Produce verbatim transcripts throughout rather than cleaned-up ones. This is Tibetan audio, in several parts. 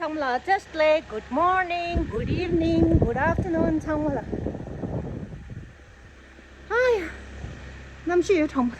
ཚང་མ་ལ་just like good morning, good evening, good afternoon ཚང་མ་ལ། ཨ་ཡ། གནམ་གཤིས་ཡོད་གྲང་མོ།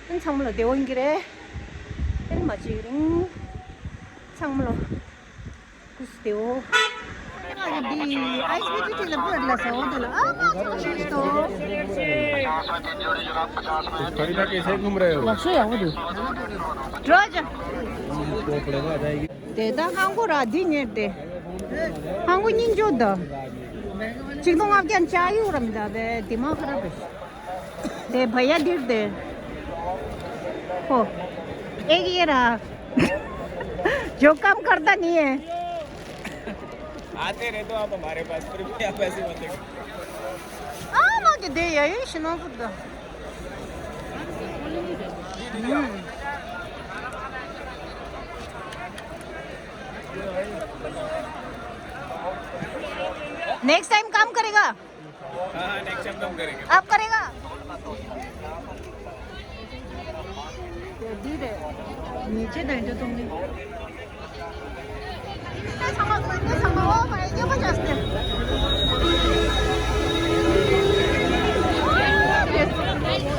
ཨ་ཚང་མ་ལ་བདེ་པོ་ཡིན་གྱི་རེད། ཨ་ནི་མ་བྱེད་རིང་། ཚང་མ་ལ་སྐུ་གཟུགས་བདེ་པོ། ཨ་ཡ་འདི་ཨའི་སི་བི་ཊི་ཊི་ལ་བོད་ལ་ཟེར་བ་འདི་ལ་ཨ་མ་ཅིག་ཤེས་སོ། ཐོག་ཐག་གི་སེ་ཁུམ་རེ་ཡོད། ལགས་སོ་ཡག་པོ་འདུག་འགྲོ་ཅག་དེ་ད་ཧང་གོ་ར་འདི་ཉེར་ཏེ། ཧང་གོ་སྙིང་རྗེ་ད། ཆིག་སྟོང་ལྔ་བརྒྱ་ཅ་ཡུ་ར་མི་ད་བས་དེ་མ་ཁ་ར་བས། དེ་བ་ཡ་འདིར་དེ། ཧོ། ཨེ་གི་ར། जो काम करता नहीं है। आते रहे तो आप हमारे पास, फिर भी आप ऐसे मत देखो। ཨ་མ་གི་དེ་ཡ་ཡི་ཤི་ནོ་ཕུད་ད། नेक्स्ट टाइम काम करेगा। हाँ, हाँ, नेक्स्ट टाइम काम करेगा। अब करेगा। नीचे दाइंजो तुमने।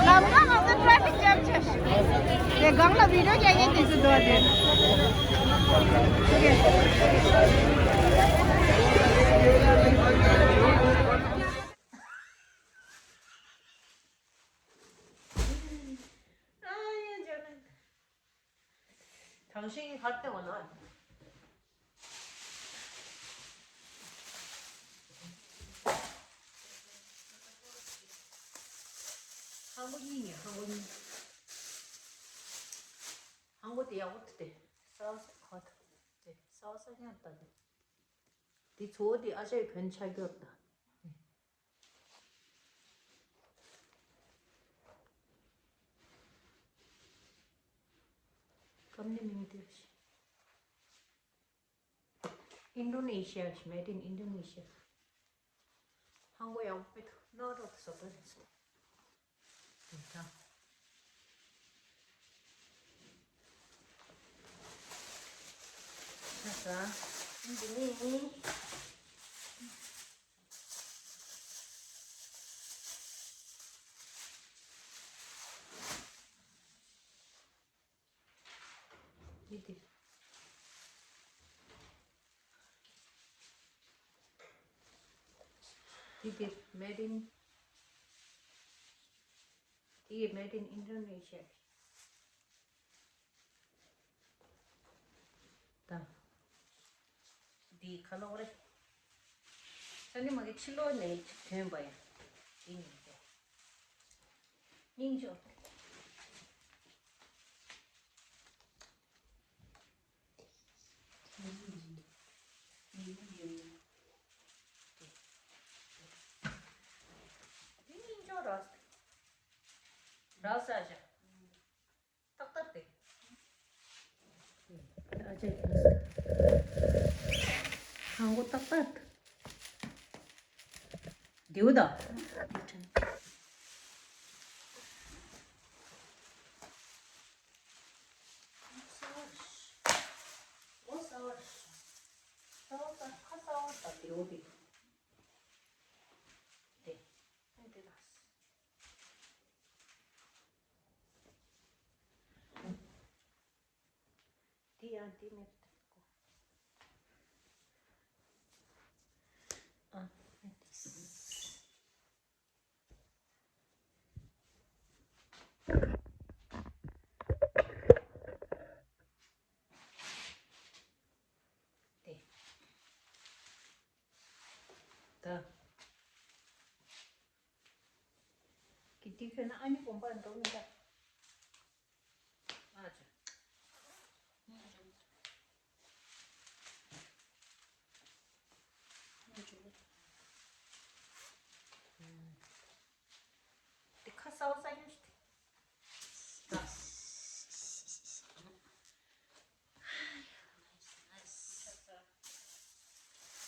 ལམ་ཁ་ནང་དུ་ཊེ་ཕིག་ཇམ་ཆེ། དེ་སྒང་ལ་བི་ཌིའོ་རྒྱག་མཁན་དེ་ཚོ་འདུག་དེ། ཨ་ཡ་ཇོ་ནན། ཐང་ཤིང་ཧར་ཏེ་འོ་ན། ཧང་གོ་གཉིས་ནི་ཧང་གོ་གཉིས། ཧང་གོ་དེ་ཡག་པོ་ཐུག་སྟེ། ས་བ་ས་ཁོ་ཐུག་སྟེ། ས་བ་ས་ཉར་ལྟ་དེ། དེ་ཚོ་དེ་ཨ་ཅེ་གོན་ཆ་རྒྱོབ་ད། ཀམ་ནི་མིང་དེ་ཨིན་ཌོ་ནེ་ཤི་ཡ་ཤི། Made in Indonesia། ཧང་གོ་ཡག་པོ་ཐུག་ནོ་རོགས་སོ་ཏོ་རེད་སོ། དེ་ད། ས་ས། འདི་ནི། འདི་དེ། འདི་དེ་made in། འདི་made in Indonesia། ད། འདི་ཁ་ལོ་རེད། ས་ནི་མ་གི་ཕྱི་ལོགས་ནས་ཐོན་པ་ཡ། འདི་ནི་རེད། སྙིང་རྗེ། འདི་སྙིང་རྗེ་ར། ར་ས་ཞག་ཏག་ཏག་དེ། ཨ་ཅེ། ཧང་གོ་ཏག་ཏག་དེའུ་ད། ཨོ་ས་བ། ས་བ་ས་ཁ་ས་བ་ད་དེའུ་དེ། དེ། ཨ་དེ་ད། འདི་ཡང་འདི་མེད་པ་དེ་གོ། ཨ་མེད་དེ། དེ། ད། གི་ཏི་ཁྱོད་ན་ཨ་ནི་གོམ་པ་འགྲོ་མི་འདྲ། ཨ་ཅེ། དེ་ཁ་སའོ་ས་ཡོད་ཤི།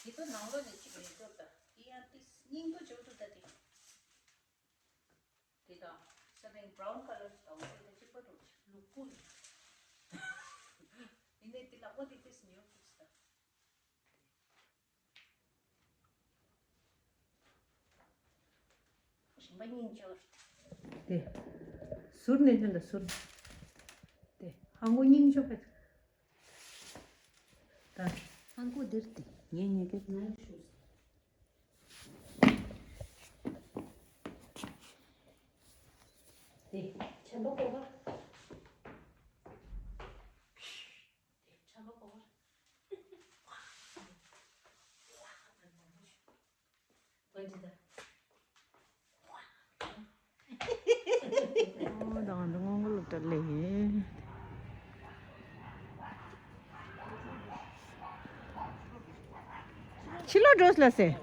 དེ་ཚོ་ནང་ལོགས་ནས་གཅིག་རེད་འགྲོ་ད། དེ་ཡང་དེ་སྙིང་པོ་འཇོག་ཐུབ་ད་དེ། དེ་དང་ས་དེང་brown colour་ཞིག་དང་འོ་དེ་གཅིག་པ་འགྲོ་ལུག་པོ་རེད། ཡིན་ནའི་དེ་ལག་པ་དེ་དེ་སྙིང་པོ་ཞིག་ད། པ་སྙིང་རྗེ་བ། དེ། ཟུར་ནས་ཐོན་ད་ཟུར། དེ། ཧང་གོ་སྙིང་རྗེ་བ། ད། ཧང་གོ་འདིར་དེ། ངས་ཉེ་གེ། དེ། ཆམ་པ་གོ་བ། དེ། ཆམ་པ་གོ་བ། ཕྱི་ལོགས་འགྲོ་ལ་ཟེར།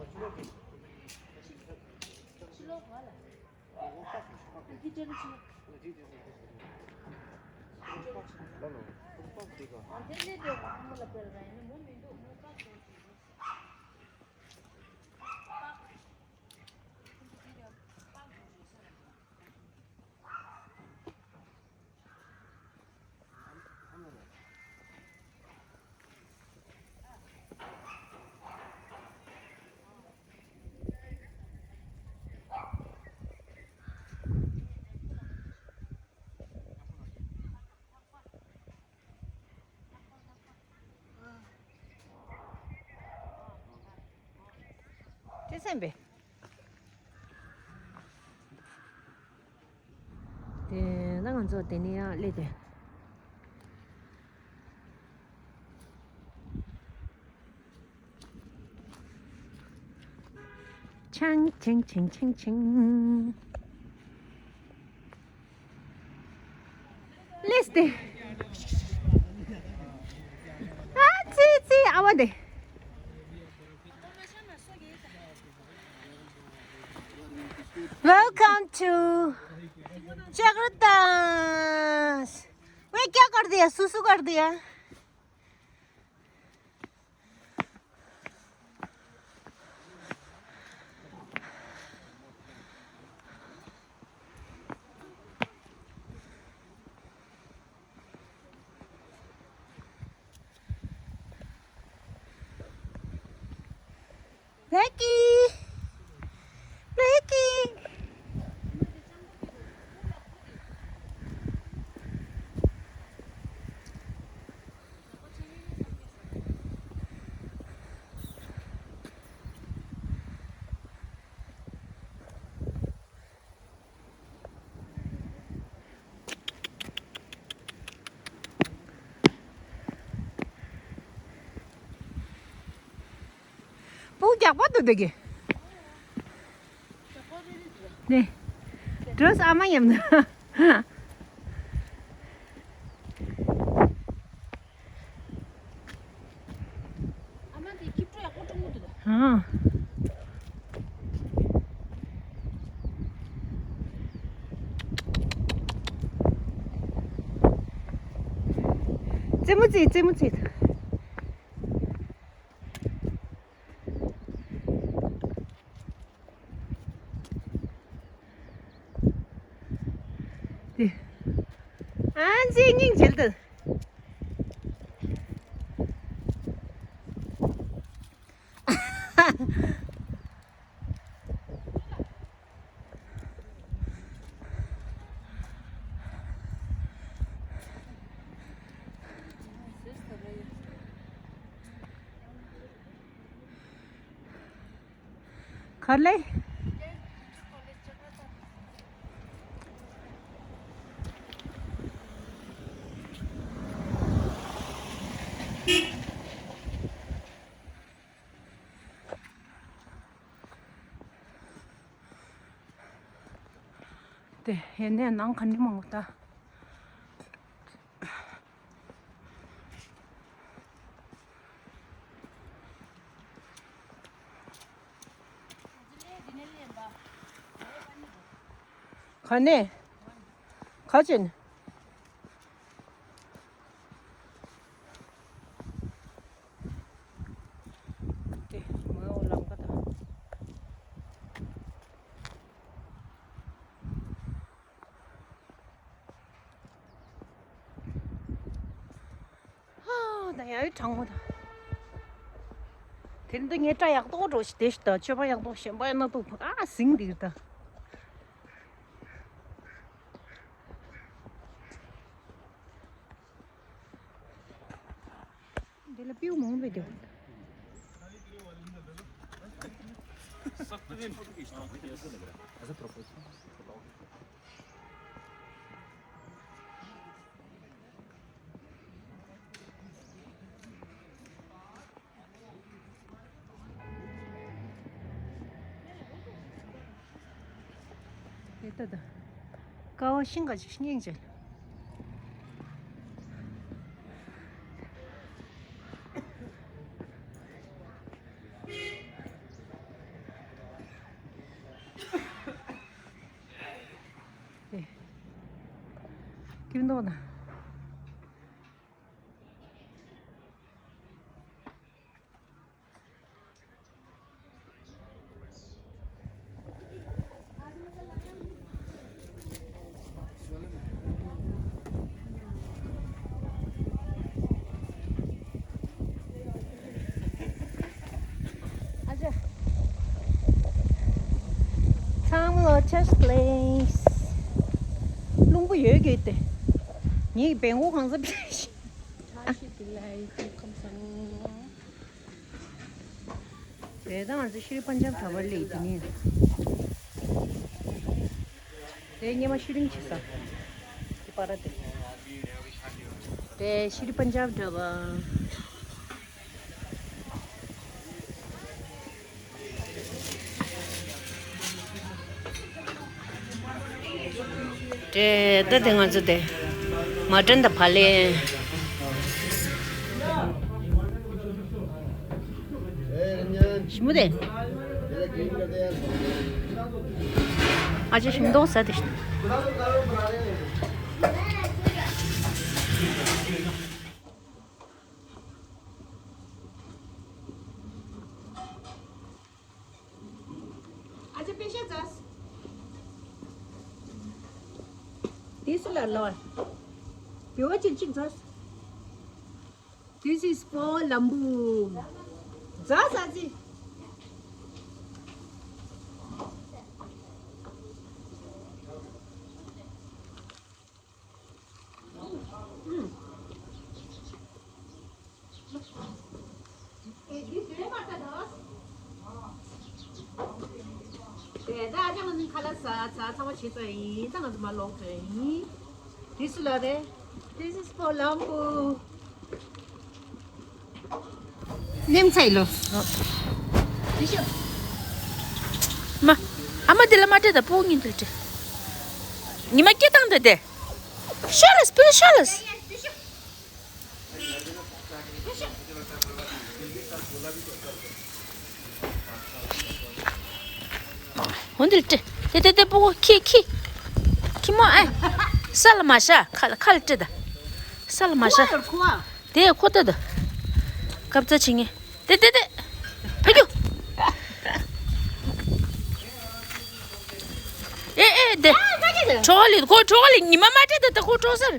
ཅི་སེམས་པས། དེ་ན་ང་ཚོ་དེ་ནས་ཡང་སླེབས་ཏེ། ཆང་ཆང་ཆང་ཆང་ཆང་། ལེས་ཏེ། ཨ་ཙི་ཙི་ཨ་བ་དེ། Welcome to Jakarta. वे क्या कर दिया? सुसु कर दिया। Blacky! Blacky! སྤུ་རྒྱག་པ་འདུག་འདི་གི། ནས། འགྲོ་ས་ཨ་མ་ཡམ་ན། ཨ་མ་དེ་ཁྱི་ཕྲུག་ཡག་པོ་སྤྲང་པོ་འདུག་ད། ཨ། རྩེད་མོ་རྩེ། རྩེད་མོ་རྩེ། དེ། ཨ་ཙི་སྙིང་རྗེ་འདུག་ག་ལེ། དེ་ཡན་ནས་ནང་ག་ནས་མང་བོ་ད། ག་ནས། ག་ཅན། དེ་མོའི་འོག་ལམ་ཁ་དང་། ཧ། ད་ཡང་གྲང་མོ་དང་། དེ་འདི་ངས་སྐྲ་ཡག་ཏོག་འགྲོ་ཞིག་དེ་ཞིག་དང་མཆོད་པ་ཡག་ཏོག་གཞན་པ་ཡང་ན་ཏོག་ཕུ་ཨ་ཟིང་འདིར་དང་། མང་བའི་དེ། དེ་ལྟ་དང་། ཀ་བ་ཤིང་ག་ཅིག་སྙིང་རྗེ། ཨེ། སྐྱིད་མདོག་ན། ཚང་མ་ལོ་ཆེས་པི་ལིས། རླུང་བུ་ཡོད་གི་ཏེ། ངའི་བེང་གོག་གང་ས་པི་ལིས། དེ་དང་ང་ཚོ་ཤྲི་པན་ཇབ་གྲྭ་པར་སླེབས་དེ་ནི། དེ་སྔོན་མ་ཤུ་ཊིང་བྱེད་ས། དེ་པར་དེ། དེ་ཤྲི་པན་ཇབ་གྲྭ་པར། དེ་ད་དེ་ང་ཚོ་དེ་མ་ཏྲན་ད་ཕ་ལེ། ཞི་མོ་དེ། ཨ་ཅེ་ཞིམ་མདོག་ཟ་དེ། ཨ་ཅེ་པེ་ཤ་ཛས། དེ་སུ་ལ་ལ་བ། བེ་བ་ཅིག་ཅིག་ཛས། This is for ལམ་བུ། ཛས་ཨ་ཅེ། This is for ལམ་བུ། ནེམ་ཚའི་ལོ། མ། ཨ་མ་དེ་ལ་མ་སྤྲད་ད་སྤོ་གཉིས་དེ་ལ་སྤྲད། ཉི་མ་སྐྱེ་སྟངས་དེ་དེ། ཤ་ལ་སྤེ་ཤ་ལ། འོན་ཏེ་ལྟེ། ཏེ་ཏེ་ཏེ་པོ་ཁྱི་ཁྱི། ཁྱི་མོ་ཨེ། ས་ལ་མ་ཤ། ཁ་ལ་ཁ་ལ་སྤྲད་ད། ས་ལ་མ་ཤ། དེ་ཁོ་ལྟ་ད། སྐབས་རྩ་ཆེ་ངེ། ཏེ་ཏེ་ཏེ། ཕ་ཁྱུ། ཨེ་ཨེ་དེ། གྲོགས་ལི་ཁོ་གྲོགས་ལི་ཉི་མ་མ་སྤྲད་ད་ད་ཁོ་གྲོགས་སར།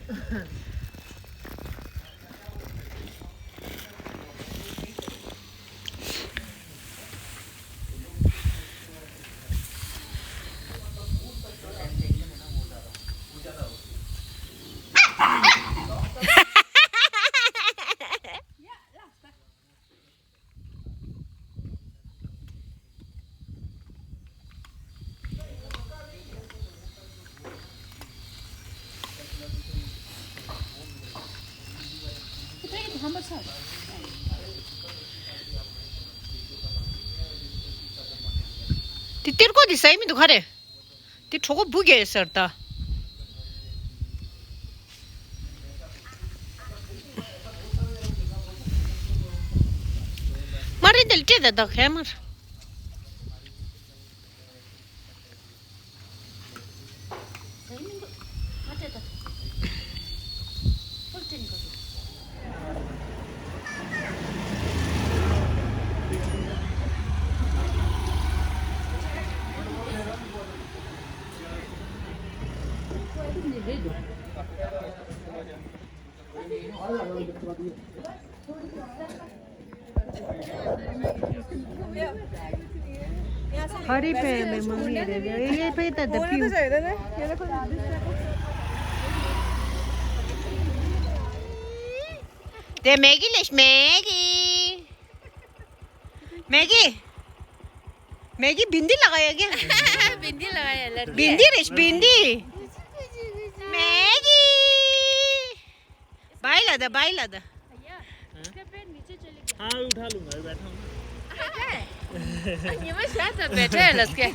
དེ་གཏེར་སྒོ་དེ་ཟ་ཡི་མི་འདུག་ག་རེ། དེ་གྲོད་ཁོག་འབུ་རྒྱག་ཡོད་ཟེར་ད། མ་རེད་དེ་ལ་སྤྲད་ད་ད་གས་མར། ཧ་རི་པེ་མེ་མ་མི་རེ་རེ་ཡེ་པེ་ཏ་ཏ་པིའུ། དེ་མེ་གི་ལེ་ཤ་མེ་གི། མེ་གི། མེ་གི་བིན་དི་ལ་ག་ཡ་གི། བིན་དི་ལ་ག་ཡ་ལ། བིན་དི་རེ་ཤ་བིན་དི། མེ་གི། भाई ला दे, भाई ला दे। हाँ, उठा लूंगा, अभी बैठा हूँ। ये मैं शायद बैठा है लसके।